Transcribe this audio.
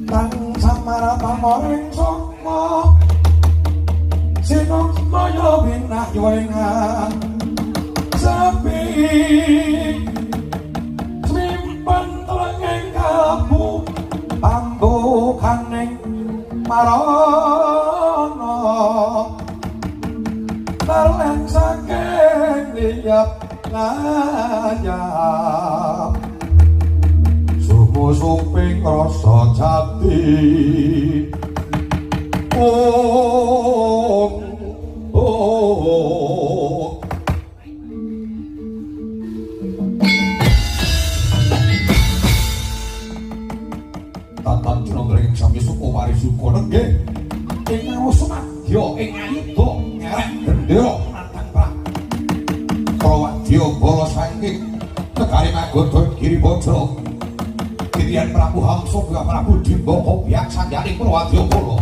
Tang samaratama ing sukma sinukmaya binahyu ing sepi simpen telenging kalbu pambukaning marana talen saking liyap layap sumusuping rasa jati. Oh, oh. Tatan cinandring sami suku parisuka nenggih ing Awusumadya ing ayuda ngerek gendera nantang perang. Prawadya bala saking negari Magadha Giribajra. Kirian Prabu Hamsa Prabu Dimbaka biak sangganing Prawadya bala.